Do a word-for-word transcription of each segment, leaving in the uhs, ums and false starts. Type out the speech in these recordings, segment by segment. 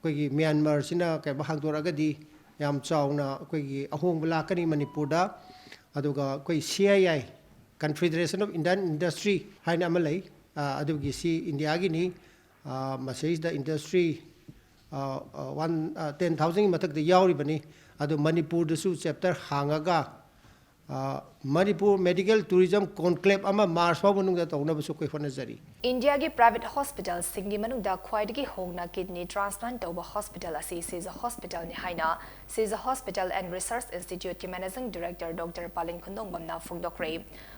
ꯑꯩꯈꯣꯏꯒꯤ ꯃ꯭ꯌꯥꯟꯃꯥꯔꯁꯤꯅ ꯀꯩꯅꯣ ꯍꯥꯡꯗꯣꯔꯛꯑꯒꯗꯤ ꯌꯥꯝ ꯆꯥꯎꯅ ꯑꯩꯈꯣꯏꯒꯤ ꯑꯍꯣꯡꯕ ꯂꯥꯛꯀꯅꯤ ꯃꯅꯤꯄꯨꯔꯗ꯫ ꯑꯗꯨꯒ ꯑꯩꯈꯣꯏ C I I, Confederation of Indian Industry ꯍꯥꯏꯅ ꯑꯃ ꯂꯩ꯫ ꯑ, ꯑꯗꯨꯒꯤ ꯁꯤ ꯏꯟꯗꯤꯌꯥꯒꯤꯅꯤ꯫ ꯑ, ꯃꯁꯤꯗꯩꯁꯤꯗ industry, ꯑ, ꯑ, one, ꯑ, ten thousand ꯒꯤ ꯃꯊꯛꯇ ꯌꯥꯎꯔꯤꯕꯅꯤ꯫ ꯑꯗꯨ ꯃꯅꯤꯄꯨꯔꯗꯁꯨ chapter ꯍꯥꯡꯉꯒ, ꯑ, ꯃꯅꯤꯄꯨꯔ medical tourism conclave ꯑꯃ March ꯐꯥꯎꯕ ꯃꯅꯨꯡꯗ ꯇꯧꯅꯕꯁꯨ ꯑꯩꯈꯣꯏ ꯍꯣꯠꯅꯖꯔꯤ꯫ ꯏꯟꯗꯤꯌꯥꯒꯤ private hospital ꯁꯤꯡꯒꯤ ꯃꯅꯨꯡꯗ ꯈ꯭ꯋꯥꯏꯗꯒꯤ ꯍꯣꯡꯅ kidney transplant ꯇꯧꯕ hospital ꯑꯁꯤ Shija Hospital ꯅꯤ ꯍꯥꯏꯅ Shija Hospital and Research Institute ꯀꯤ Managing Director Doctor ꯄꯥꯂꯤꯡ ꯈꯨꯟꯗꯣꯡꯕꯝꯅ ꯐꯣꯡꯗꯣꯛꯈ꯭ꯔꯦ꯫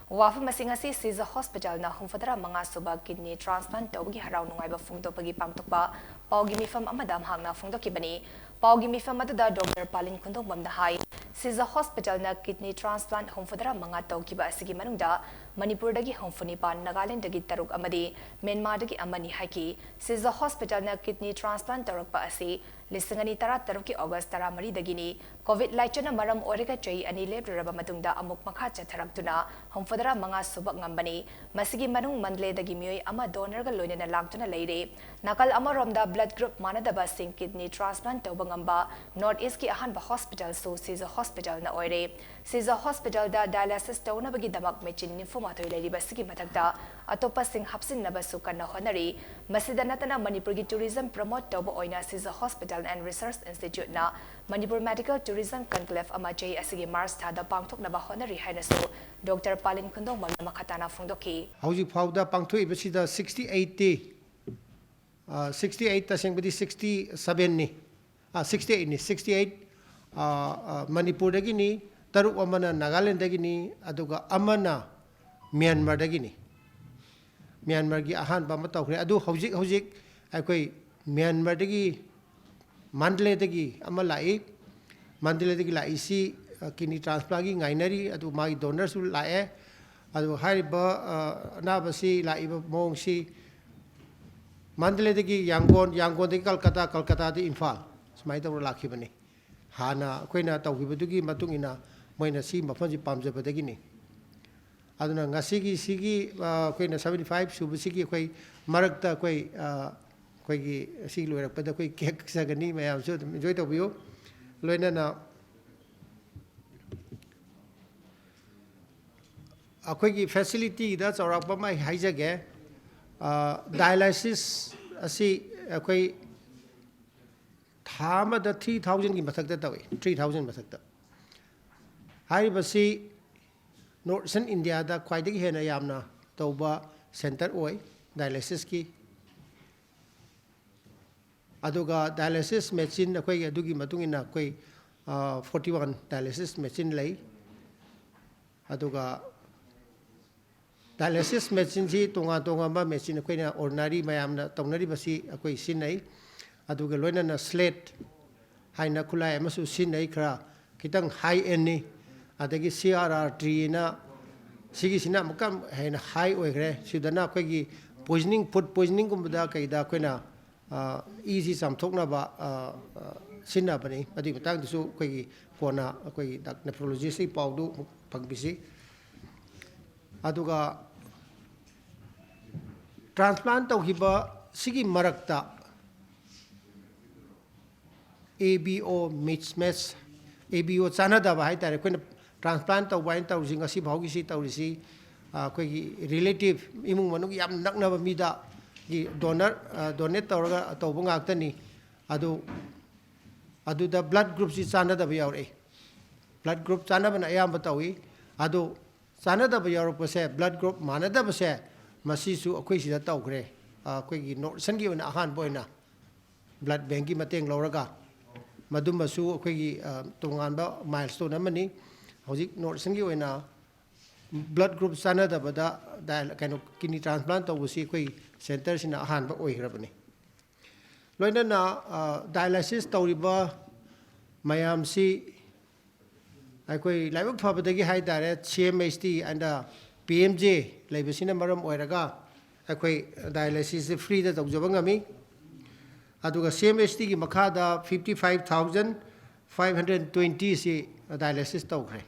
ꯋꯥꯐꯝ ꯑꯁꯤ ꯉꯁꯤ Shija Hospital ꯅ ꯍꯨꯝꯐꯨꯇꯔꯥ ꯃꯉꯥ ꯁꯨꯕ kidney transplant ꯇꯧꯕꯒꯤ ꯍꯔꯥꯎ ꯅꯨꯡꯉꯥꯏꯕ ꯐꯣꯡꯗꯣꯛꯄꯒꯤ ꯄꯥꯡꯊꯣꯛꯄ ꯄꯥꯎꯒꯤ ꯃꯤꯐꯝ ꯑꯃꯗ ꯃꯍꯥꯛꯅ ꯐꯣꯡꯗꯣꯛꯈꯤꯕꯅꯤ꯫ ꯄꯥꯎꯒꯤ ꯃꯤꯐꯝ ꯑꯗꯨꯗ Doctor ꯄꯥꯂꯤꯡ ꯈꯨꯟꯗꯣꯡꯕꯝꯅ ꯍꯥꯏ, Shija Hospital ꯅ kidney transplant ꯍꯨꯝꯐꯨꯇꯔꯥ ꯃꯉꯥ ꯇꯧꯈꯤꯕ ꯑꯁꯤꯒꯤ ꯃꯅꯨꯡꯗ ꯃꯅꯤꯄꯨꯔꯗꯒꯤ ꯍꯨꯝꯐꯨ ꯅꯤꯄꯥꯟ, ꯅꯥꯒꯥꯂꯦꯟꯗꯒꯤ ꯇꯔꯨꯛ ꯑꯃꯗꯤ ꯃ꯭ꯌꯥꯟꯃꯥꯔꯗꯒꯤ ꯑꯃꯅꯤ ꯍꯥꯏꯈꯤ꯫ Shija Hospital ꯅ kidney transplant ꯇꯧꯔꯛꯄ ꯑꯁꯤ ꯂꯤꯁꯤꯡ ꯑꯅꯤ ꯇꯔꯥ ꯇꯔꯨꯛꯀꯤ August ꯇꯔꯥꯃꯔꯤꯗꯒꯤꯅꯤ꯫ COVID ꯂꯥꯏꯆꯠꯅ ꯃꯔꯝ ꯑꯣꯏꯔꯒ ꯆꯍꯤ ꯑꯅꯤ ꯂꯦꯞꯂꯨꯔꯕ ꯃꯇꯨꯡꯗ ꯑꯃꯨꯛ ꯃꯈꯥ ꯆꯠꯊꯔꯛꯇꯨꯅ ꯍꯨꯝꯐꯨꯇꯔꯥ ꯃꯉꯥ ꯁꯨꯕ ꯉꯝꯕꯅꯤ꯫ ꯃꯁꯤꯒꯤ ꯃꯅꯨꯡ ꯃꯟꯗꯂꯦꯗꯒꯤ ꯃꯤꯑꯣꯏ ꯑꯃ donor ꯒ ꯂꯣꯏꯅꯅ ꯂꯥꯛꯇꯨꯅ ꯂꯩꯔꯦ꯫ ꯅꯥꯀꯜ ꯑꯃꯔꯣꯝꯗ blood group ꯃꯥꯟꯅꯗꯕꯁꯤꯡ kidney transplant ꯇꯧꯕ ꯉꯝꯕ North East ꯀꯤ ꯑꯍꯥꯟꯕ hospital ꯁꯨ Shija Hospital ꯅ ꯑꯣꯏꯔꯦ꯫ Shija Hospital ꯗ dialysis ꯇꯧꯅꯕꯒꯤꯗꯃꯛ machine ꯅꯤꯐꯨ ꯃꯥꯊꯣꯏ ꯂꯩꯔꯤꯕꯁꯤꯒꯤ ꯃꯊꯛꯇ ꯑꯇꯣꯞꯄꯁꯤꯡ ꯍꯥꯞꯆꯤꯟꯅꯕꯁꯨ ꯀꯟꯅ ꯍꯣꯠꯅꯔꯤ꯫ ꯃꯁꯤꯗ ꯅꯠꯇꯅ ꯃꯅꯤꯄꯨꯔꯒꯤ tourism promote ꯇꯧꯕ ꯑꯣꯏꯅ Shija Hospital and Research Institute ꯅ ꯃꯅꯤꯄꯨꯔ medical tourism conclave ꯑꯃ ꯆꯍꯤ ꯑꯁꯤꯒꯤ March ꯊꯥꯗ ꯄꯥꯡꯊꯣꯛꯅꯕ ꯍꯣꯠꯅꯔꯤ ꯍꯥꯏꯅꯁꯨ Doctor ꯄꯥꯂꯤꯡ ꯈꯨꯟꯗꯣꯡꯕꯝꯅ ꯃꯈꯥ ꯇꯥꯅ ꯐꯣꯡꯗꯣꯛꯈꯤ꯫ ꯍꯧꯖꯤꯛ ꯐꯥꯎꯗ ꯄꯥꯡꯊꯣꯛꯏꯕꯁꯤꯗ sixty eight ꯇꯤ, ꯑ, sixty eight, ꯇꯁꯦꯡꯕꯗꯤ sixty seven ꯅꯤ, ꯑ, sixty eight ꯅꯤ, sixty eight, ꯑ, ꯑ, ꯃꯅꯤꯄꯨꯔꯗꯒꯤꯅꯤ, ꯇꯔꯨꯛ ꯑꯃꯅ ꯅꯥꯒꯥꯂꯦꯟꯗꯒꯤꯅꯤ, ꯑꯗꯨꯒ ꯑꯃꯅ ꯃ꯭ꯌꯥꯟꯃꯥꯔꯗꯒꯤꯅꯤ꯫ ꯃ꯭ꯌꯥꯟꯃꯥꯔꯒꯤ ꯑꯍꯥꯟꯕ ꯑꯃ ꯇꯧꯈ꯭ꯔꯦ꯫ ꯑꯗꯨ ꯍꯧꯖꯤꯛ ꯍꯧꯖꯤꯛ ꯑꯩꯈꯣꯏ ꯃ꯭ꯌꯥꯟꯃꯥꯔꯗꯒꯤ ꯃꯟꯗꯂꯦꯗꯒꯤ ꯑꯃ ꯂꯥꯛꯏ꯫ ꯃꯟꯗꯂꯦꯗꯒꯤ ꯂꯥꯛꯏꯁꯤ, ꯑ, kidney transplant ꯒꯤ ꯉꯥꯏꯅꯔꯤ, ꯑꯗꯨ ꯃꯥꯒꯤ donor ꯁꯨ ꯂꯥꯛꯑꯦ꯫ ꯑꯗꯨ ꯍꯥꯏꯔꯤꯕ, ꯑ, ꯑꯅꯥꯕꯁꯤ ꯂꯥꯛꯏꯕ ꯃꯑꯣꯡꯁꯤ ꯃꯟꯗꯂꯦꯗꯒꯤ ꯌꯥꯡꯒꯣꯟ, ꯌꯥꯡꯒꯣꯟꯗꯒꯤ ꯀꯜꯀꯇꯥ, ꯀꯜꯀꯇꯥꯗꯒꯤ ꯏꯝꯐꯥꯜ, ꯁꯨꯃꯥꯏꯅ ꯇꯧꯔ ꯂꯥꯛꯈꯤꯕꯅꯤ꯫ ꯍꯥꯟꯅ ꯑꯩꯈꯣꯏꯅ ꯇꯧꯈꯤꯕꯗꯨꯒꯤ ꯃꯇꯨꯡ ꯏꯟꯅ ꯃꯣꯏꯅ ꯁꯤ ꯃꯐꯝꯁꯤ ꯄꯥꯝꯖꯕꯗꯒꯤꯅꯤ꯫ ꯑꯗꯨꯅ ꯉꯁꯤꯒꯤ ꯁꯤꯒꯤ, ꯑ, ꯑꯩꯈꯣꯏꯅ seventy five ꯁꯨꯕꯁꯤꯒꯤ ꯑꯩꯈꯣꯏ ꯃꯔꯛꯇ ꯑꯩꯈꯣꯏ, ꯑ, ꯑꯩꯈꯣꯏꯒꯤ ꯁꯤ ꯂꯣꯏꯔꯛꯄꯗ ꯑꯩꯈꯣꯏ ꯀꯦꯛ ꯆꯥꯒꯅꯤ, ꯃꯌꯥꯝꯁꯨ ꯑꯗꯨꯝ ꯏꯟꯖꯣꯏ ꯇꯧꯕꯤꯌꯨ꯫ ꯂꯣꯏꯅꯅ ꯑꯩꯈꯣꯏꯒꯤ ꯐꯦꯁꯤꯂꯤꯇꯤꯗ ꯆꯥꯎꯔꯥꯛꯄ ꯑꯃ ꯑꯩ ꯍꯥꯏꯖꯒꯦ꯫ ꯗꯥꯏꯂꯥꯏꯁꯤꯁ ꯑꯁꯤ ꯑꯩꯈꯣꯏ ꯊꯥ ꯑꯃꯗ ꯊ꯭ꯔꯤ ꯊꯥꯎꯖꯟꯒꯤ ꯃꯊꯛꯇ ꯇꯧꯏ, ꯊ꯭ꯔꯤ ꯊꯥꯎꯖꯟ ꯃꯊꯛꯇ꯫ ꯍꯥꯏꯔꯤꯕꯁꯤ ꯅꯣꯔꯠ ꯏꯁꯇꯔꯟ ꯏꯟꯗꯤꯌꯥꯗ ꯈ꯭ꯋꯥꯏꯗꯒꯤ ꯍꯦꯟꯅ ꯌꯥꯝꯅ ꯇꯧꯕ ꯁꯦꯟꯇꯔ ꯑꯣꯏ ꯗꯥꯏꯂꯥꯏꯁꯤꯁꯀꯤ꯫ ꯑꯗꯨꯒ ꯗꯥꯏꯂꯥꯏꯁꯤꯁ ꯃꯦꯆꯤꯟ ꯑꯩꯈꯣꯏꯒꯤ ꯑꯗꯨꯒꯤ ꯃꯇꯨꯡ ꯏꯟꯅ ꯑꯩꯈꯣꯏ ꯐꯣꯔꯇꯤ ꯋꯥꯟ ꯗꯥꯏꯂꯥꯏꯁꯤꯁ ꯃꯦꯆꯤꯟ ꯂꯩ꯫ ꯑꯗꯨꯒ ꯗꯥꯏꯂꯥꯏꯁꯤꯁ ꯃꯦꯆꯤꯟꯁꯤ ꯇꯣꯉꯥꯟ ꯇꯣꯉꯥꯟꯕ ꯃꯦꯆꯤꯟ ꯑꯩꯈꯣꯏꯅ ꯑꯣꯔꯗꯤꯅꯔꯤ ꯃꯌꯥꯝꯅ ꯇꯧꯅꯔꯤꯕꯁꯤ ꯑꯩꯈꯣꯏ ꯁꯤꯖꯤꯟꯅꯩ꯫ ꯑꯗꯨꯒ ꯂꯣꯏꯅꯅ ꯁ꯭ꯂꯦꯠ ꯍꯥꯏꯅ ꯈꯨꯠꯂꯥꯏ ꯑꯃꯁꯨ ꯁꯤꯖꯤꯟꯅꯩ, ꯈꯔ ꯈꯤꯇꯪ ꯍꯥꯏ ꯑꯦꯟꯅꯤ꯫ ꯑꯗꯒꯤ ꯁꯤ ꯑꯥꯔ ꯑꯥꯔ ꯇꯤꯅ ꯁꯤꯒꯤꯁꯤꯅ ꯑꯃꯨꯛꯀ ꯍꯦꯟꯅ ꯍꯥꯏ ꯑꯣꯏꯈ꯭ꯔꯦ꯫ ꯁꯤꯗꯅ ꯑꯩꯈꯣꯏꯒꯤ ꯄꯣꯏꯖꯅꯤꯡ, ꯐꯨꯗ ꯄꯣꯏꯖꯅꯤꯡꯒꯨꯝꯕꯗ ꯀꯩꯗ ꯑꯩꯈꯣꯏꯅ ꯏꯁꯤ ꯆꯥꯝꯊꯣꯛꯅꯕ ꯁꯤꯖꯤꯟꯅꯕꯅꯤ꯫ ꯑꯗꯨꯒꯤ ꯃꯇꯥꯡꯗꯁꯨ ꯑꯩꯈꯣꯏꯒꯤ ꯀꯣꯟꯅ ꯑꯩꯈꯣꯏꯒꯤ ꯅꯦꯐ꯭ꯔꯣꯂꯣꯖꯤꯁꯀꯤ ꯄꯥꯎꯗꯨ ꯑꯃꯨꯛ ꯐꯪꯕꯤꯁꯤ꯫ ꯑꯗꯨꯒ ꯇ꯭ꯔꯥꯟꯁꯄ꯭ꯂꯥꯟ ꯇꯧꯈꯤꯕ ꯁꯤꯒꯤ ꯃꯔꯛꯇ ꯑꯦ ꯕꯤ ꯑꯣ ꯃꯤꯁꯃꯦꯠꯆ, ꯑꯦ ꯕꯤ ꯑꯣ ꯆꯥꯟꯅꯗꯕ ꯍꯥꯏ ꯇꯥꯔꯦ꯫ ꯑꯩꯈꯣꯏꯅ ꯇ꯭ꯔꯥꯟꯁꯄ꯭ꯂꯥꯟ ꯇꯧꯕ ꯍꯥꯏꯅ ꯇꯧꯔꯤꯁꯤ, ꯉꯁꯤ ꯐꯥꯎꯒꯤꯁꯤ ꯇꯧꯔꯤꯁꯤ, ꯑꯩꯈꯣꯏꯒꯤ ꯔꯤꯂꯦꯇꯤꯚ, ꯏꯃꯨꯡ ꯃꯅꯨꯡ ꯌꯥꯝ ꯅꯛꯅꯕ ꯃꯤꯗꯒꯤ ꯗꯣꯅꯔ, ꯗꯣꯅꯦꯠ ꯇꯧꯔꯒ ꯇꯧꯕ ꯉꯥꯛꯇꯅꯤ꯫ ꯑꯗꯨ, ꯑꯗꯨꯗ ꯕ꯭ꯂꯗ ꯒ꯭ꯔꯨꯞꯁꯤ ꯆꯥꯟꯅꯗꯕ ꯌꯥꯎꯔꯛꯏ꯫ ꯕ꯭ꯂꯗ ꯒ꯭ꯔꯨꯞ ꯆꯥꯟꯅꯕꯅ ꯑꯌꯥꯝꯕ ꯇꯧꯏ꯫ ꯑꯗꯨ ꯆꯥꯟꯅꯗꯕ ꯌꯥꯎꯔꯛꯄꯁꯦ, ꯕ꯭ꯂꯗ ꯒ꯭ꯔꯨꯞ ꯃꯥꯟꯅꯗꯕꯁꯦ, ꯃꯁꯤꯁꯨ ꯑꯩꯈꯣꯏ ꯁꯤꯗ ꯇꯧꯈ꯭ꯔꯦ꯫ ꯑꯩꯈꯣꯏꯒꯤ ꯅꯣꯔꯠ ꯏꯁꯇꯔꯟꯒꯤ ꯑꯣꯏꯅ ꯑꯍꯥꯟꯕ ꯑꯣꯏꯅ ꯕ꯭ꯂꯗ ꯕꯦꯡꯀꯤ ꯃꯇꯦꯡ ꯂꯧꯔꯒ, ꯃꯗꯨꯃꯁꯨ ꯑꯩꯈꯣꯏꯒꯤ ꯇꯣꯉꯥꯟꯕ ꯃꯥꯏꯜꯁ꯭ꯇꯣꯟ ꯑꯃꯅꯤ꯫ ꯍꯧꯖꯤꯛ ꯅꯣꯔꯠ ꯏꯁꯇꯔꯟꯒꯤ ꯑꯣꯏꯅ ꯕ꯭ꯂꯗ ꯒ꯭ꯔꯨꯞ ꯆꯥꯟꯅꯗꯕꯗ ꯗꯥꯏ-, ꯀꯩꯅꯣ, ꯀꯤꯗꯅꯤ ꯇ꯭ꯔꯥꯟꯁꯄ꯭ꯂꯥꯟ ꯇꯧꯕꯁꯤ ꯑꯩꯈꯣꯏ ꯁꯦꯟꯇꯔꯁꯤꯅ ꯑꯍꯥꯟꯕ ꯑꯣꯏꯈ꯭ꯔꯕꯅꯤ꯫ ꯂꯣꯏꯅꯅ ꯗꯥꯏꯂꯥꯏꯁꯤꯁ ꯇꯧꯔꯤꯕ ꯃꯌꯥꯝꯁꯤ ꯑꯩꯈꯣꯏ ꯂꯥꯏꯕꯛ ꯐꯕꯗꯒꯤ ꯍꯥꯏ ꯇꯥꯔꯦ, ꯁꯤ M H T N P M J ꯂꯩꯕꯁꯤꯅ ꯃꯔꯝ ꯑꯣꯏꯔꯒ ꯑꯩꯈꯣꯏ ꯗꯥꯏꯂꯥꯏꯁꯤꯁꯁꯦ ꯐ꯭ꯔꯤꯗ ꯇꯧꯖꯕ ꯉꯝꯃꯤ꯫ ꯑꯗꯨꯒ ꯁꯤ ꯑꯦꯝ ꯑꯩꯆ ꯇꯤꯒꯤ ꯃꯈꯥꯗ fifty five thousand five hundred ꯇ꯭ꯋꯦꯟꯇꯤꯁꯤ ꯗꯥꯏꯂꯥꯏꯁꯤꯁ ꯇꯧꯈ꯭ꯔꯦ꯫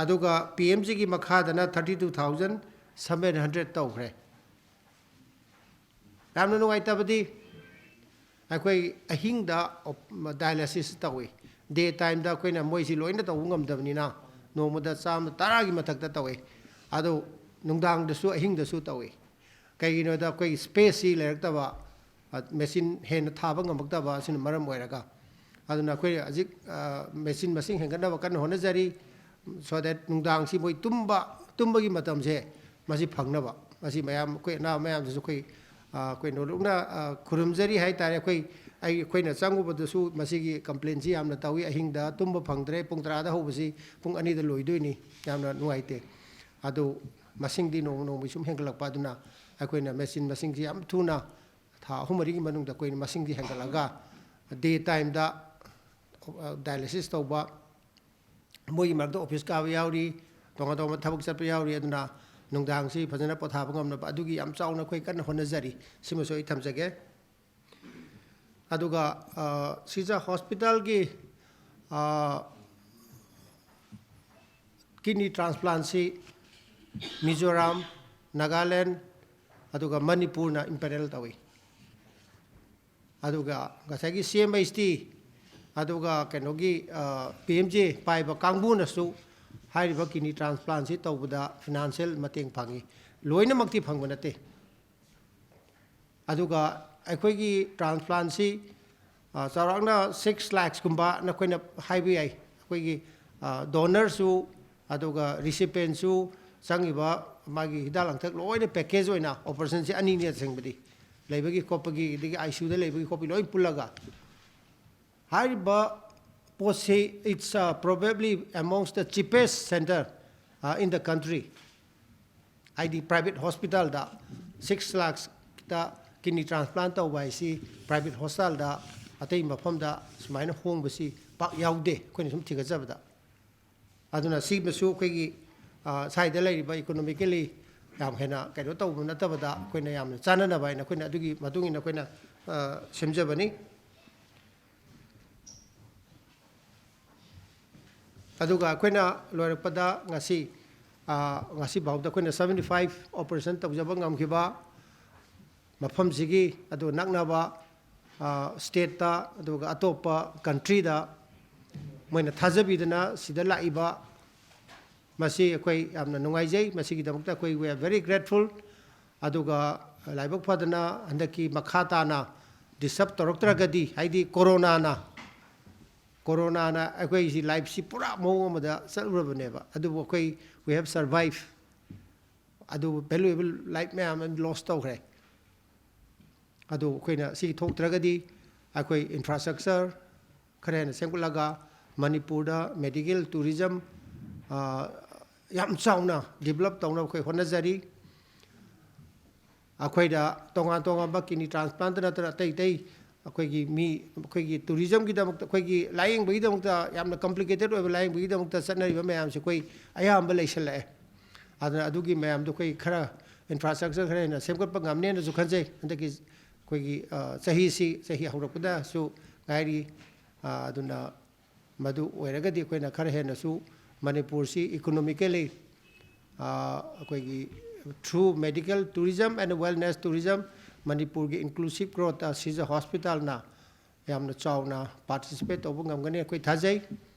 ꯑꯗꯨꯒ ꯄꯤ ꯑꯦꯝ ꯖꯤꯒꯤ ꯃꯈꯥꯗꯅ thirty two thousand seven hundred ꯇꯧꯈ꯭ꯔꯦ꯫ ꯌꯥꯝꯅ ꯅꯨꯡꯉꯥꯏꯇꯕꯗꯤ ꯑꯩꯈꯣꯏ ꯑꯍꯤꯡꯗ ꯗꯥꯏꯂꯥꯏꯁꯤꯁ ꯇꯧꯏ꯫ ꯗꯦ ꯇꯥꯏꯝꯗ ꯑꯩꯈꯣꯏꯅ ꯃꯣꯏꯁꯤ ꯂꯣꯏꯅ ꯇꯧꯕ ꯉꯝꯗꯕꯅꯤꯅ ꯅꯣꯡꯃꯗ ꯆꯥꯝꯃ ꯇꯔꯥꯒꯤ ꯃꯊꯛꯇ ꯇꯧꯏ꯫ ꯑꯗꯨ ꯅꯨꯡꯗꯥꯡꯗꯁꯨ ꯑꯍꯤꯡꯗꯁꯨ ꯇꯧꯏ꯫ ꯀꯩꯒꯤꯅꯣꯗ ꯑꯩꯈꯣꯏꯒꯤ ꯁ꯭ꯄꯦꯁꯁꯤ ꯂꯩꯔꯛꯇꯕ, ꯃꯦꯆꯤꯟ ꯍꯦꯟꯅ ꯊꯥꯕ ꯉꯝꯃꯛꯇꯕ ꯑꯁꯤꯅ ꯃꯔꯝ ꯑꯣꯏꯔꯒ꯫ ꯑꯗꯨꯅ ꯑꯩꯈꯣꯏ ꯍꯧꯖꯤꯛ ꯃꯦꯆꯤꯟ ꯃꯁꯤꯡ ꯍꯦꯟꯒꯠꯅꯕ ꯀꯟꯅ ꯍꯣꯠꯅꯖꯔꯤ꯫ So that ꯅꯨꯡꯗꯥꯡꯁꯤ ꯃꯣꯏ ꯇꯨꯝꯕ, ꯇꯨꯝꯕꯒꯤ ꯃꯇꯝꯁꯦ ꯃꯁꯤ ꯐꯪꯅꯕ꯫ ꯃꯁꯤ ꯃꯌꯥꯝ ꯑꯩꯈꯣꯏ ꯑꯅꯥꯕ ꯃꯌꯥꯝꯗꯁꯨ ꯑꯩꯈꯣꯏ, ꯑꯩꯈꯣꯏ ꯅꯣꯂꯨꯛꯅ ꯈꯨꯔꯨꯝꯖꯔꯤ ꯍꯥꯏ ꯇꯥꯔꯦ꯫ ꯑꯩꯈꯣꯏ, ꯑꯩ, ꯑꯩꯈꯣꯏꯅ ꯆꯪꯉꯨꯕꯗꯁꯨ ꯃꯁꯤꯒꯤ ꯀꯝꯄ꯭ꯂꯦꯟꯁꯤ ꯌꯥꯝꯅ ꯇꯧꯏ꯫ ꯑꯍꯤꯡꯗ ꯇꯨꯝꯕ ꯐꯪꯗ꯭ꯔꯦ, ꯄꯨꯡ ꯇꯔꯥꯗ ꯍꯧꯕꯁꯤ ꯄꯨꯡ ꯑꯅꯤꯗ ꯂꯣꯏꯗꯣꯏꯅꯤ꯫ ꯌꯥꯝꯅ ꯅꯨꯡꯉꯥꯏꯇꯦ꯫ ꯑꯗꯨ ꯃꯁꯤꯡꯗꯤ ꯅꯣꯡꯃ ꯅꯣꯡꯃꯒꯤ ꯁꯨꯝ ꯍꯦꯟꯒꯠꯂꯛꯄ ꯑꯗꯨꯅ ꯑꯩꯈꯣꯏꯅ ꯃꯦꯆꯤꯟ ꯃꯁꯤꯡꯁꯤ ꯌꯥꯝ ꯊꯨꯅ ꯊꯥ ꯑꯍꯨꯝ ꯃꯔꯤꯒꯤ ꯃꯅꯨꯡꯗ ꯑꯩꯈꯣꯏꯅ ꯃꯁꯤꯡꯁꯤ ꯍꯦꯟꯒꯠꯂꯒ ꯗꯦ ꯇꯥꯏꯝꯗ ꯗꯥꯏꯂꯥꯏꯁꯤꯁ ꯇꯧꯕ, ꯃꯣꯏꯒꯤ ꯃꯔꯛꯇ ꯑꯣꯐꯤꯁ ꯀꯥꯕ ꯌꯥꯎꯔꯤ, ꯇꯣꯉꯥꯟ ꯇꯣꯉꯥꯟꯕ ꯊꯕꯛ ꯆꯠꯄ ꯌꯥꯎꯔꯤ꯫ ꯑꯗꯨꯅ ꯅꯨꯡꯗꯥꯡꯁꯤ ꯐꯖꯅ ꯄꯣꯊꯥꯕ ꯉꯝꯅꯕ ꯑꯗꯨꯒꯤ ꯌꯥꯝ ꯆꯥꯎꯅ ꯑꯩꯈꯣꯏ ꯀꯟꯅ ꯍꯣꯠꯅꯖꯔꯤ꯫ ꯁꯤꯃꯁꯨ ꯑꯩ ꯊꯝꯖꯒꯦ꯫ ꯑꯗꯨꯒ ꯁꯤꯖ ꯍꯣꯁꯄꯤꯇꯥꯜꯒꯤ ꯀꯤꯗꯅꯤ ꯇ꯭ꯔꯥꯟꯁꯄ꯭ꯂꯥꯟꯁꯤ ꯃꯤꯖꯣꯔꯥꯝ, ꯅꯥꯒꯥꯂꯦꯟ, ꯑꯗꯨꯒ ꯃꯅꯤꯄꯨꯔꯅ ꯏꯝꯄꯦꯔꯦꯜ ꯇꯧꯏ꯫ ꯑꯗꯨꯒ ꯉꯁꯥꯏꯒꯤ ꯁꯤ ꯑꯦꯝ ꯑꯩꯆ ꯇꯤ, ꯑꯗꯨꯒ ꯀꯩꯅꯣꯒꯤ ꯄꯤ ꯑꯦꯝ ꯖꯦ ꯄꯥꯏꯕ ꯀꯥꯡꯕꯨꯅꯁꯨ ꯍꯥꯏꯔꯤꯕ ꯀꯤꯗꯅꯤ ꯇ꯭ꯔꯥꯟꯁꯄ꯭ꯂꯥꯟꯁꯤ ꯇꯧꯕꯗ ꯐꯤꯅꯥꯟꯁꯤꯌꯦꯜ ꯃꯇꯦꯡ ꯐꯪꯏ꯫ ꯂꯣꯏꯅꯃꯛꯇꯤ ꯐꯪꯕ ꯅꯠꯇꯦ꯫ ꯑꯗꯨꯒ ꯑꯩꯈꯣꯏꯒꯤ ꯇ꯭ꯔꯥꯟꯁꯄ꯭ꯂꯥꯟꯁꯤ ꯆꯥꯎꯔꯥꯛꯅ ꯁꯤꯛꯁ ꯂꯥꯛꯁꯀꯨꯝꯕ ꯅꯈꯣꯏꯅ ꯍꯥꯏꯕ ꯌꯥꯏ꯫ ꯑꯩꯈꯣꯏꯒꯤ ꯗꯣꯅꯔꯁꯨ, ꯑꯗꯨꯒ ꯔꯤꯁꯤꯄꯦꯟꯁꯨ, ꯆꯪꯉꯤꯕ ꯃꯥꯒꯤ ꯍꯤꯗꯥꯛ ꯂꯥꯡꯊꯛ ꯂꯣꯏꯅ ꯄꯦꯀꯦꯖ ꯑꯣꯏꯅ, ꯑꯣꯄꯔꯦꯁꯟꯁꯤ ꯑꯅꯤꯅꯤ ꯑꯁꯦꯡꯕꯗꯤ, ꯂꯩꯕꯒꯤ ꯈꯣꯠꯄꯒꯤ, ꯑꯗꯒꯤ ꯑꯥꯏ ꯁꯤ ꯌꯨꯗ ꯂꯩꯕꯒꯤ ꯈꯣꯠꯄꯒꯤ ꯂꯣꯏ ꯄꯨꯜꯂꯒ꯫ ꯍꯥꯏꯔꯤꯕ ꯄꯣꯠꯁꯤ, it's probably amongst the cheapest center in the country꯫ ꯍꯥꯏꯗꯤ ꯄ꯭ꯔꯥꯏꯚꯦꯠ ꯍꯣꯁꯄꯤꯇꯥꯜꯗ ꯁꯤꯛꯁ ꯂꯥꯛꯁꯇ ꯀꯤꯗꯅꯤ ꯇ꯭ꯔꯥꯟꯁꯄ꯭ꯂꯥꯟ ꯇꯧꯕ ꯍꯥꯏꯁꯤ ꯄ꯭ꯔꯥꯏꯚꯦꯠ ꯍꯣꯁꯄꯤꯇꯥꯜꯗ, ꯑꯇꯩ ꯃꯐꯝꯗ ꯁꯨꯃꯥꯏꯅ ꯍꯣꯡꯕꯁꯤ ꯄꯥꯛ ꯌꯥꯎꯗꯦ, ꯑꯩꯈꯣꯏꯅ ꯁꯨꯝ ꯊꯤꯒꯠꯆꯕꯗ꯫ ꯑꯗꯨꯅ ꯁꯤꯃꯁꯨ ꯑꯩꯈꯣꯏꯒꯤ ꯁ꯭ꯋꯥꯏꯗ ꯂꯩꯔꯤꯕ ꯏꯀꯣꯅꯣꯃꯤꯀꯦꯜꯂꯤ ꯌꯥꯝ ꯍꯦꯟꯅ ꯀꯩꯅꯣ ꯇꯧꯕ ꯅꯠꯇꯕꯗ, ꯑꯩꯈꯣꯏꯅ ꯌꯥꯝꯅ ꯆꯥꯟꯅꯅꯕ ꯍꯥꯏꯅ ꯑꯩꯈꯣꯏꯅ ꯑꯗꯨꯒꯤ ꯃꯇꯨꯡ ꯏꯟꯅ ꯑꯩꯈꯣꯏꯅ ꯁꯦꯝꯖꯕꯅꯤ꯫ ꯑꯗꯨꯒ ꯑꯩꯈꯣꯏꯅ ꯂꯣꯏꯔꯛꯄꯗ ꯉꯁꯤ, ꯉꯁꯤ ꯐꯥꯎꯗ ꯑꯩꯈꯣꯏꯅ ꯁꯕꯦꯟꯇꯤ ꯐꯥꯏꯚ ꯑꯣꯄꯔꯦꯁꯟ ꯇꯧꯖꯕ ꯉꯝꯈꯤꯕ, ꯃꯐꯝꯁꯤꯒꯤ ꯑꯗꯨ ꯅꯛꯅꯕ ꯁ꯭ꯇꯦꯠꯇ ꯑꯗꯨꯒ ꯑꯇꯣꯞꯄ ꯀꯟꯇ꯭ꯔꯤꯗ ꯃꯣꯏꯅ ꯊꯥꯖꯕꯤꯗꯅ ꯁꯤꯗ ꯂꯥꯛꯏꯕ, ꯃꯁꯤ ꯑꯩꯈꯣꯏ ꯌꯥꯝꯅ ꯅꯨꯡꯉꯥꯏꯖꯩ꯫ ꯃꯁꯤꯒꯤꯗꯃꯛꯇ ꯑꯩꯈꯣꯏ we are very grateful꯫ ꯑꯗꯨꯒ ꯂꯥꯏꯕꯛ ꯐꯗꯅ ꯍꯟꯗꯛꯀꯤ ꯃꯈꯥ ꯇꯥꯅ ꯗꯤꯁꯇꯔꯕ ꯇꯧꯔꯛꯇ꯭ꯔꯒꯗꯤ, ꯍꯥꯏꯗꯤ ꯀꯣꯔꯣꯅꯥꯅ, ꯀꯣꯔꯣꯅꯥꯅ ꯑꯩꯈꯣꯏꯁꯤ ꯂꯥꯏꯐꯁꯤ ꯄꯨꯔꯥ ꯃꯑꯣꯡ ꯑꯃꯗ ꯆꯠꯂꯨꯔꯕꯅꯦꯕ꯫ ꯑꯗꯨꯕꯨ ꯑꯩꯈꯣꯏ we have survive꯫ ꯑꯗꯨꯕꯨ ꯚꯦꯂꯨꯑꯦꯕꯜ ꯂꯥꯏꯐ ꯃꯌꯥꯝ ꯑꯃ ꯂꯣꯁ ꯇꯧꯈ꯭ꯔꯦ꯫ ꯑꯗꯨ ꯑꯩꯈꯣꯏꯅ ꯁꯤ ꯊꯣꯛꯇ꯭ꯔꯒꯗꯤ ꯑꯩꯈꯣꯏ ꯏꯟꯐ꯭ꯔꯥꯁ꯭ꯇ꯭ꯔꯛꯆꯔ ꯈꯔ ꯍꯦꯟꯅ ꯁꯦꯝꯒꯠꯂꯒ ꯃꯅꯤꯄꯨꯔꯗ ꯃꯦꯗꯤꯀꯦꯜ ꯇꯨꯔꯤꯖꯝ ꯌꯥꯝ ꯆꯥꯎꯅ ꯗꯤꯕꯂꯞ ꯇꯧꯅꯕ ꯑꯩꯈꯣꯏ ꯍꯣꯠꯅꯖꯔꯤ꯫ ꯑꯩꯈꯣꯏꯗ ꯇꯣꯉꯥꯟ ꯇꯣꯉꯥꯟꯕ ꯀꯤꯗꯅꯤ ꯇ꯭ꯔꯥꯟꯁꯄ꯭ꯂꯥꯟꯇ ꯅꯠꯇꯅ ꯑꯇꯩ ꯑꯇꯩ ꯑꯩꯈꯣꯏꯒꯤ ꯃꯤ, ꯑꯩꯈꯣꯏꯒꯤ ꯇꯨꯔꯤꯖꯝꯒꯤꯗꯃꯛꯇ, ꯑꯩꯈꯣꯏꯒꯤ ꯂꯥꯌꯦꯡꯕꯒꯤꯗꯃꯛꯇ ꯌꯥꯝꯅ ꯀꯝꯄ꯭ꯂꯤꯀꯦꯇꯦꯠ ꯑꯣꯏꯕ ꯂꯥꯌꯦꯡꯕꯒꯤꯗꯃꯛꯇ ꯆꯠꯅꯔꯤꯕ ꯃꯌꯥꯝꯁꯦ ꯑꯩꯈꯣꯏ ꯑꯌꯥꯝꯕ ꯂꯩꯁꯜꯂꯛꯑꯦ꯫ ꯑꯗꯨꯅ ꯑꯗꯨꯒꯤ ꯃꯌꯥꯝꯗꯣ ꯑꯩꯈꯣꯏ ꯈꯔ ꯏꯟꯐ꯭ꯔꯥꯁ꯭ꯇ꯭ꯔꯛꯆꯔ ꯈꯔ ꯍꯦꯟꯅ ꯁꯦꯝꯒꯠꯄ ꯉꯝꯅꯦꯅꯁꯨ ꯈꯟꯖꯩ꯫ ꯍꯟꯗꯛꯀꯤ ꯑꯩꯈꯣꯏꯒꯤ ꯆꯍꯤꯁꯤ, ꯆꯍꯤ ꯍꯧꯔꯛꯄꯗꯁꯨ ꯉꯥꯏꯔꯤ꯫ ꯑꯗꯨꯅ ꯃꯗꯨ ꯑꯣꯏꯔꯒꯗꯤ ꯑꯩꯈꯣꯏꯅ ꯈꯔ ꯍꯦꯟꯅꯁꯨ ꯃꯅꯤꯄꯨꯔꯁꯤ ꯏꯀꯣꯅꯣꯃꯤꯀꯦꯂꯤ ꯑꯩꯈꯣꯏꯒꯤ through medical tourism and wellness tourism, ꯃꯅꯤꯄꯨꯔꯒꯤ ꯏꯟꯀ꯭ꯂꯨꯁꯤꯞ ꯒ꯭ꯔꯣꯠꯇ ꯁꯤꯖ ꯍꯣꯁꯄꯤꯇꯥꯜꯅ ꯌꯥꯝꯅ ꯆꯥꯎꯅ ꯄꯥꯔꯇꯤꯁꯤꯄꯦꯠ ꯇꯧꯕ ꯉꯝꯒꯅꯤ ꯑꯩꯈꯣꯏ ꯊꯥꯖꯩ꯫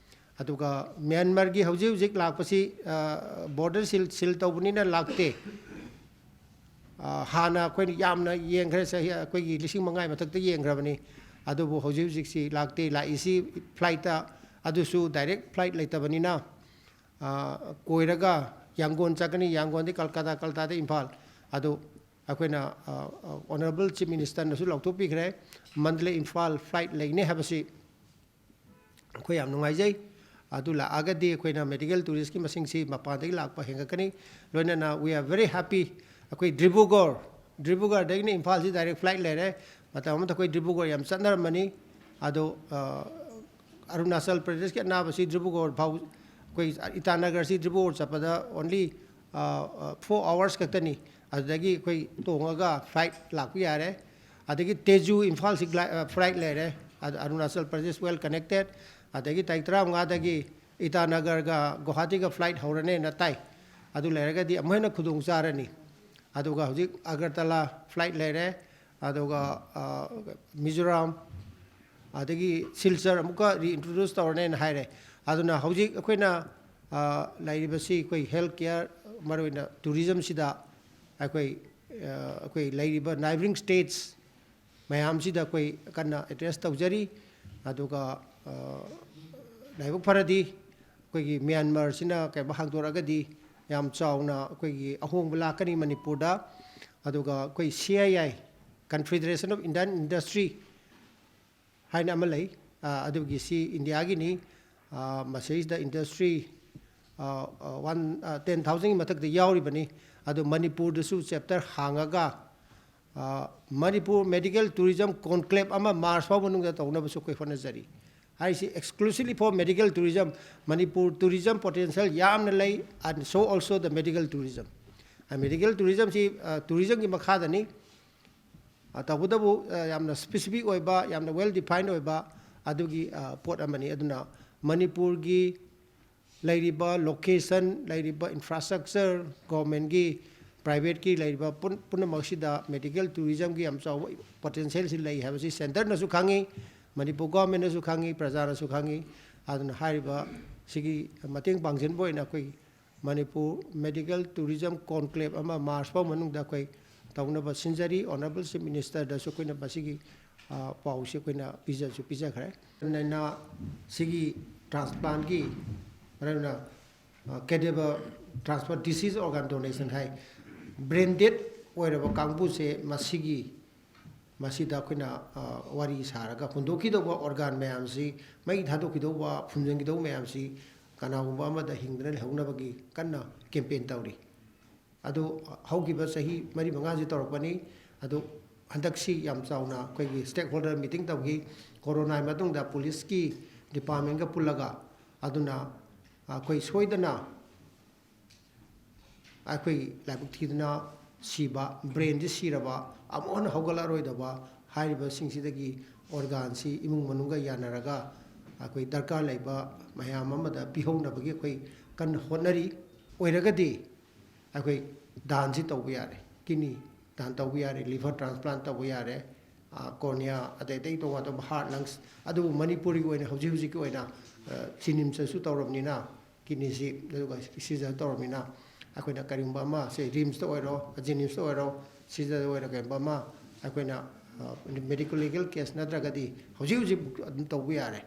ꯑꯗꯨꯒ ꯃ꯭ꯌꯥꯟꯃꯥꯔꯒꯤ ꯍꯧꯖꯤꯛ ꯍꯧꯖꯤꯛ ꯂꯥꯛꯄꯁꯤ ꯕꯣꯔꯗꯔ ꯁꯤꯜ ꯁꯤꯜ ꯇꯧꯕꯅꯤꯅ ꯂꯥꯛꯇꯦ꯫ ꯍꯥꯟꯅ ꯑꯩꯈꯣꯏꯅ ꯌꯥꯝꯅ ꯌꯦꯡꯈ꯭ꯔꯦ, ꯆꯍꯤ ꯑꯩꯈꯣꯏꯒꯤ ꯂꯤꯁꯤꯡ ꯃꯉꯥꯒꯤ ꯃꯊꯛꯇ ꯌꯦꯡꯈ꯭ꯔꯕꯅꯤ꯫ ꯑꯗꯨꯕꯨ ꯍꯧꯖꯤꯛ ꯍꯧꯖꯤꯛꯁꯤ ꯂꯥꯛꯇꯦ꯫ ꯂꯥꯛꯏꯁꯤ ꯐ꯭ꯂꯥꯏꯠꯇ, ꯑꯗꯨꯁꯨ ꯗꯥꯏꯔꯦꯛ ꯐ꯭ꯂꯥꯏꯠ ꯂꯩꯇꯕꯅꯤꯅ ꯀꯣꯏꯔꯒ ꯌꯥꯡꯒꯣꯟ ꯆꯠꯀꯅꯤ, ꯌꯥꯡꯒꯣꯟꯗꯒꯤ ꯀꯜꯀꯇꯥ, ꯀꯜꯀꯇꯥꯗꯒꯤ ꯏꯝꯐꯥꯜ꯫ ꯑꯗꯨ ꯑꯩꯈꯣꯏꯅ honourable chief ꯃꯤꯅꯤꯁꯇꯔꯅꯁꯨ ꯂꯥꯎꯊꯣꯛꯄꯤꯈ꯭ꯔꯦ, Mandalay Imphal flight ꯂꯩꯅꯤ ꯍꯥꯏꯕꯁꯤ ꯑꯩꯈꯣꯏ ꯌꯥꯝ ꯅꯨꯡꯉꯥꯏꯖꯩ꯫ ꯑꯗꯨ ꯂꯥꯛꯑꯒꯗꯤ ꯑꯩꯈꯣꯏꯅ ꯃꯦꯗꯤꯀꯦꯜ ꯇꯨꯔꯤꯁꯀꯤ ꯃꯁꯤꯡꯁꯤ ꯃꯄꯥꯟꯗꯒꯤ ꯂꯥꯛꯄ ꯍꯦꯟꯒꯠꯀꯅꯤ꯫ ꯂꯣꯏꯅꯅ we are very happy꯫ ꯑꯩꯈꯣꯏ ꯗ꯭ꯔꯤꯕꯨꯒꯣꯔ, ꯗ꯭ꯔꯤꯕꯨꯒꯔꯗꯒꯤꯅ ꯏꯝꯐꯥꯜꯁꯤ ꯗꯥꯏꯔꯦꯛ ꯐ꯭ꯂꯥꯏꯠ ꯂꯩꯔꯦ꯫ ꯃꯇꯝ ꯑꯃꯗ ꯑꯩꯈꯣꯏ ꯗ꯭ꯔꯤꯕꯨꯒꯔ ꯌꯥꯝ ꯆꯠꯅꯔꯝꯕꯅꯤ꯫ ꯑꯗꯣ ꯑꯔꯨꯅꯥꯆꯜ ꯄ꯭ꯔꯗꯦꯁꯀꯤ ꯑꯅꯥꯕꯁꯤ ꯗ꯭ꯔꯤꯕꯨꯒꯔ ꯐꯥꯎ, ꯑꯩꯈꯣꯏ ꯏꯇꯥꯅꯒꯔꯁꯤ ꯗ꯭ꯔꯤꯕꯨꯒꯔ ꯆꯠꯄꯗ only four hours ꯈꯛꯇꯅꯤ꯫ ꯑꯗꯨꯗꯒꯤ ꯑꯩꯈꯣꯏ ꯇꯣꯡꯉꯒ ꯐ꯭ꯂꯥꯏꯠ ꯂꯥꯛꯄ ꯌꯥꯔꯦ꯫ ꯑꯗꯒꯤ ꯇꯦꯖꯨ ꯏꯝꯐꯥꯜꯁꯤ ꯐ꯭ꯂꯥꯏꯠ ꯂꯩꯔꯦ꯫ ꯑꯗꯨ ꯑꯔꯨꯅꯥꯆꯜ ꯄ꯭ꯔꯗꯦꯁ well connected꯫ ꯑꯗꯒꯤ ꯇꯥꯔꯤꯛ ꯇꯔꯥꯃꯉꯥꯗꯒꯤ ꯏꯇꯥꯅꯒꯔꯒ ꯒꯨꯋꯥꯍꯥꯇꯤꯒ ꯐ꯭ꯂꯥꯏꯠ ꯍꯧꯔꯅꯦꯅ ꯇꯥꯏ꯫ ꯑꯗꯨ ꯂꯩꯔꯒꯗꯤ ꯑꯃꯨꯛ ꯍꯦꯟꯅ ꯈꯨꯗꯣꯡ ꯆꯥꯔꯅꯤ꯫ ꯑꯗꯨꯒ ꯍꯧꯖꯤꯛ ꯑꯒꯔꯇꯂꯥ flight ꯂꯩꯔꯦ, ꯑꯗꯨꯒ ꯃꯤꯖꯣꯔꯥꯝ, ꯑꯗꯒꯤ ꯁꯤꯜꯆꯔ ꯑꯃꯨꯛꯀ reintroduce ꯇꯧꯔꯅꯦꯅ ꯍꯥꯏꯔꯦ꯫ ꯑꯗꯨꯅ ꯍꯧꯖꯤꯛ ꯑꯩꯈꯣꯏꯅ ꯂꯩꯔꯤꯕꯁꯤ ꯑꯩꯈꯣꯏ health care, ꯃꯔꯨꯑꯣꯏꯅ tourismꯁꯤꯗ ꯑꯩꯈꯣꯏ ꯑꯩꯈꯣꯏ ꯂꯩꯔꯤꯕ neighbouring states ꯃꯌꯥꯝꯁꯤꯗ ꯑꯩꯈꯣꯏ ꯀꯟꯅ address ꯇꯧꯖꯔꯤ꯫ ꯑꯗꯨꯒ ꯂꯥꯏꯕꯛ ꯐꯔꯗꯤ ꯑꯩꯈꯣꯏꯒꯤ ꯃ꯭ꯌꯥꯟꯃꯥꯔꯁꯤꯅ ꯀꯩꯅꯣ ꯍꯥꯡꯗꯣꯔꯛꯑꯒꯗꯤ ꯌꯥꯝ ꯆꯥꯎꯅ ꯑꯩꯈꯣꯏꯒꯤ ꯑꯍꯣꯡꯕ ꯂꯥꯛꯀꯅꯤ ꯃꯅꯤꯄꯨꯔꯗ꯫ ꯑꯗꯨꯒ ꯑꯩꯈꯣꯏ C I I, Confederation of Indian Industry ꯍꯥꯏꯅ ꯑꯃ ꯂꯩ, ꯑꯗꯨꯒꯤ ꯁꯤ ꯏꯟꯗꯤꯌꯥꯒꯤꯅꯤ꯫ ꯃꯁꯤꯗꯩꯁꯤꯗ industry one ten thousandꯒꯤ ꯃꯊꯛꯇ ꯌꯥꯎꯔꯤꯕꯅꯤ꯫ ꯑꯗꯨ ꯃꯅꯤꯄꯨꯔꯗꯁꯨ chapter ꯍꯥꯡꯉꯒ ꯃꯅꯤꯄꯨꯔ medical tourism conclave ꯑꯃ March ꯐꯥꯎ ꯃꯅꯨꯡꯗ ꯇꯧꯅꯕꯁꯨ ꯑꯩꯈꯣꯏ ꯍꯣꯠꯅꯖꯔꯤ꯫ ꯍꯥꯏꯔꯤꯁꯤ exclusively for medical tourism, Manipur tourism potential ꯌꯥꯝꯅ ꯂꯩ, and so also the medical tourism꯫ Medical tourismꯁꯤ tourismꯒꯤ ꯃꯈꯥꯗꯅꯤ꯫ ꯇꯧꯕꯇꯕꯨ ꯌꯥꯝꯅ specific ꯑꯣꯏꯕ, ꯌꯥꯝꯅ well defined ꯑꯣꯏꯕ ꯑꯗꯨꯒꯤ ꯄꯣꯠ ꯑꯃꯅꯤ꯫ ꯑꯗꯨꯅ ꯃꯅꯤꯄꯨꯔꯒꯤ ꯂꯩꯔꯤꯕ location, ꯂꯩꯔꯤꯕ infrastructure, governmentꯀꯤ, privateꯀꯤ ꯂꯩꯔꯤꯕ ꯄꯨꯝꯅꯃꯛꯁꯤꯗ medical tourismꯒꯤ ꯌꯥꯝ ꯆꯥꯎꯕ potentialꯁꯤ ꯂꯩ ꯍꯥꯏꯕꯁꯤ centreꯅꯁꯨ ꯈꯪꯉꯤ, ꯃꯅꯤꯄꯨꯔ governmentꯅꯁꯨ ꯈꯪꯉꯤ, ꯄ꯭ꯔꯖꯥꯅꯁꯨ ꯈꯪꯉꯤ꯫ ꯑꯗꯨꯅ ꯍꯥꯏꯔꯤꯕ ꯁꯤꯒꯤ ꯃꯇꯦꯡ ꯄꯥꯡꯁꯤꯟꯕ ꯑꯣꯏꯅ ꯑꯩꯈꯣꯏ ꯃꯅꯤꯄꯨꯔ medical tourism conclave ꯑꯃ March ꯐꯥꯎ ꯃꯅꯨꯡꯗ ꯑꯩꯈꯣꯏ ꯇꯧꯅꯕ ꯁꯤꯟꯖꯔꯤ꯫ Honourable Chief Ministerꯗꯁꯨ ꯑꯩꯈꯣꯏꯅ ꯃꯁꯤꯒꯤ ꯄꯥꯎꯁꯤ ꯑꯩꯈꯣꯏꯅ ꯄꯤꯖꯁꯨ ꯄꯤꯖꯈ꯭ꯔꯦ꯫ ꯑꯩꯅ ꯁꯤꯒꯤ transplantꯀꯤ ꯃꯔꯝꯅ cadaver transplant, deceased organ donation ꯍꯥꯏ, brain dead ꯑꯣꯏꯔꯕ ꯀꯥꯡꯕꯨꯁꯦ ꯃꯁꯤꯒꯤ ꯃꯁꯤꯗ ꯑꯩꯈꯣꯏꯅ ꯋꯥꯔꯤ ꯁꯥꯔꯒ ꯍꯨꯟꯗꯣꯛꯈꯤꯗꯧꯕ organ ꯃꯌꯥꯝꯁꯤ, ꯃꯩ ꯊꯥꯗꯣꯛꯈꯤꯗꯧꯕ, ꯐꯨꯝꯖꯤꯟꯈꯤꯗꯧꯕ ꯃꯌꯥꯝꯁꯤ ꯀꯅꯥꯒꯨꯝꯕ ꯑꯃꯗ ꯍꯤꯡꯗꯅ ꯂꯩꯍꯧꯅꯕꯒꯤ ꯀꯟꯅ campaign ꯇꯧꯔꯤ꯫ ꯑꯗꯨ ꯍꯧꯈꯤꯕ ꯆꯍꯤ ꯃꯔꯤ ꯃꯉꯥꯁꯤ ꯇꯧꯔꯛꯄꯅꯤ꯫ ꯑꯗꯨ ꯍꯟꯗꯛꯁꯤ ꯌꯥꯝ ꯆꯥꯎꯅ ꯑꯩꯈꯣꯏꯒꯤ stakeholder meeting ꯇꯧꯈꯤ꯫ Coronaꯒꯤ ꯃꯇꯨꯡꯗ policeꯀꯤ departmentꯒ ꯄꯨꯜꯂꯒ꯫ ꯑꯗꯨꯅ ꯑꯩꯈꯣꯏ ꯁꯣꯏꯗꯅ ꯑꯩꯈꯣꯏ ꯂꯥꯏꯕꯛ ꯊꯤꯗꯅ ꯁꯤꯕ, brainꯗꯤ ꯁꯤꯔꯕ, ꯑꯃꯨꯛ ꯍꯟꯅ ꯍꯧꯒꯠꯂꯛꯑꯔꯣꯏꯗꯕ ꯍꯥꯏꯔꯤꯕꯁꯤꯡꯁꯤꯗꯒꯤ organꯁꯤ ꯏꯃꯨꯡ ꯃꯅꯨꯡꯒ ꯌꯥꯅꯔꯒ ꯑꯩꯈꯣꯏ ꯗꯔꯀꯥꯔ ꯂꯩꯕ ꯃꯌꯥꯝ ꯑꯃꯗ ꯄꯤꯍꯧꯅꯕꯒꯤ ꯑꯩꯈꯣꯏ ꯀꯟꯅ ꯍꯣꯠꯅꯔꯤ꯫ ꯑꯣꯏꯔꯒꯗꯤ ꯑꯩꯈꯣꯏ ꯗꯥꯟꯁꯤ ꯇꯧꯕ ꯌꯥꯔꯦ꯫ ꯀꯤꯗꯅꯤ ꯇꯧꯕ ꯌꯥꯔꯦ, ꯂꯤꯚꯔ ꯇ꯭ꯔꯥꯟꯁꯄ꯭ꯂꯥꯟ ꯇꯧꯕ ꯌꯥꯔꯦ, ꯀꯣꯔꯅꯤꯌꯥ, ꯑꯗꯩ ꯑꯇꯩ ꯇꯣꯉꯥꯟ ꯇꯣꯉꯥꯟꯕ ꯍꯥꯔꯠ, ꯂꯪꯁ꯫ ꯑꯗꯨꯕꯨ ꯃꯅꯤꯄꯨꯔꯒꯤ ꯑꯣꯏꯅ ꯍꯧꯖꯤꯛ ꯍꯧꯖꯤꯛꯀꯤ ꯑꯣꯏꯅ ꯖꯦꯅꯤꯝꯁꯇꯁꯨ ꯇꯧꯔꯕꯅꯤꯅ, ꯀꯤꯗꯅꯤꯁꯤ ꯑꯗꯨꯒ ꯁꯤꯖꯔ ꯇꯧꯔꯕꯅꯤꯅ, ꯑꯩꯈꯣꯏꯅ ꯀꯔꯤꯒꯨꯝꯕ ꯑꯃ, ꯁꯦ, ꯔꯤꯝꯁꯇ ꯑꯣꯏꯔꯣ, ꯖꯦꯅꯤꯝꯁꯇ ꯑꯣꯏꯔꯣ, ꯁꯤꯖꯔ ꯑꯣꯏꯔꯣ, ꯀꯔꯤꯒꯨꯝꯕ ꯑꯃ ꯑꯩꯈꯣꯏꯅ ꯃꯦꯗꯤꯀꯣ ꯂꯤꯒꯦꯜ ꯀꯦꯁ ꯅꯠꯇ꯭ꯔꯒꯗꯤ ꯍꯧꯖꯤꯛ ꯍꯧꯖꯤꯛ ꯑꯗꯨꯝ ꯇꯧꯕ ꯌꯥꯔꯦ꯫